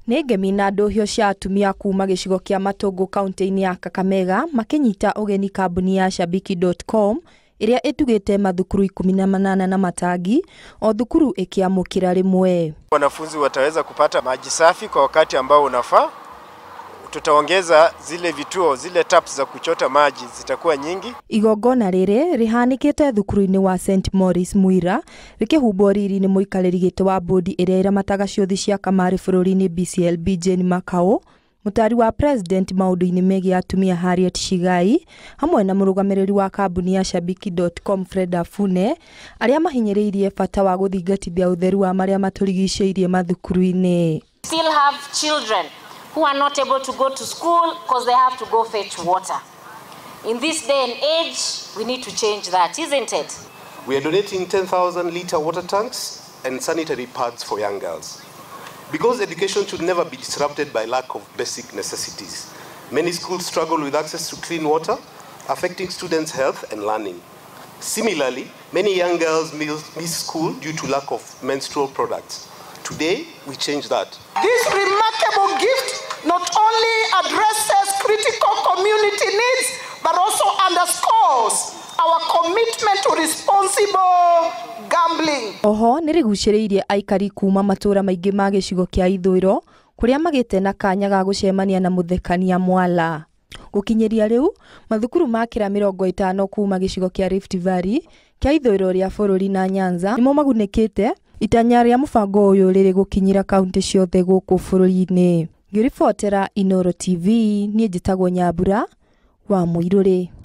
Nĩ ngemi na ndũhio cia atumia kuma gĩcigo kĩa Matũngũ kaunti-inĩ ya Kakamega makĩnyita ũgeni kambuni ya Shabiki.com ĩrĩa ĩtugĩte mathukuru 18 na matangi o thukuru ĩkĩamũkĩra rĩmwe. Wanafunzi wataweza kupata maji safi kwa wakati ambao unafaa. Tutaongeza zile vituo, zile taps za kuchota maji zitakuwa nyingi. Igongona rĩrĩ rĩhanĩkĩte thukuru-inĩ wa St Maurice Mwira rĩkĩhumbwo riri nĩ mũikarĩri gĩtĩ wa bodi ĩrĩa ĩramataga ciũthi cia kamarĩ bũrũri-inĩ BCLB Jane Makau, mũtari wa president maũndũ-inĩ megiĩ atumia Harriet Shigai hamwe na mũrũgamĩrĩri wa kambuni ya Shabiki.com Fred Afune arĩa mahinyĩrĩirie bata wa gũthingatithia ũtheru wa marĩa matũrigicĩirie mathukuru-inĩ. Still have children who are not able to go to school because they have to go fetch water. In this day and age, we need to change that, isn't it? We are donating 10,000 liter water tanks and sanitary pads for young girls. Because education should never be disrupted by lack of basic necessities. Many schools struggle with access to clean water, affecting students' health and learning. Similarly, many young girls miss school due to lack of menstrual products. Today, we change that. This remarkable gift not only addresses critical community needs, but also underscores our commitment to responsible gambling. Oho nĩ rĩgucĩrĩirie aikari kuma matũra maingĩ ma gĩcigo kĩa ithũĩro kũrĩa magĩte na kanya ga gũcemania na mũthekania Mwala. Gũkinyĩria rĩu mathukuru makĩra 50 kuma gĩcigo kĩa Rift Valley kĩa ithũĩro rĩa bũrũri na Nyanza nĩmo magunĩkĩte. Itanya rĩa mũbango ũyũ rĩrĩ gũkinyĩra kaunti ciothe gũkũ bũrũri-inĩ. Ngĩribotera Inooro TV, niĩ njĩtagwo Nyambura wa Mũirũrĩ.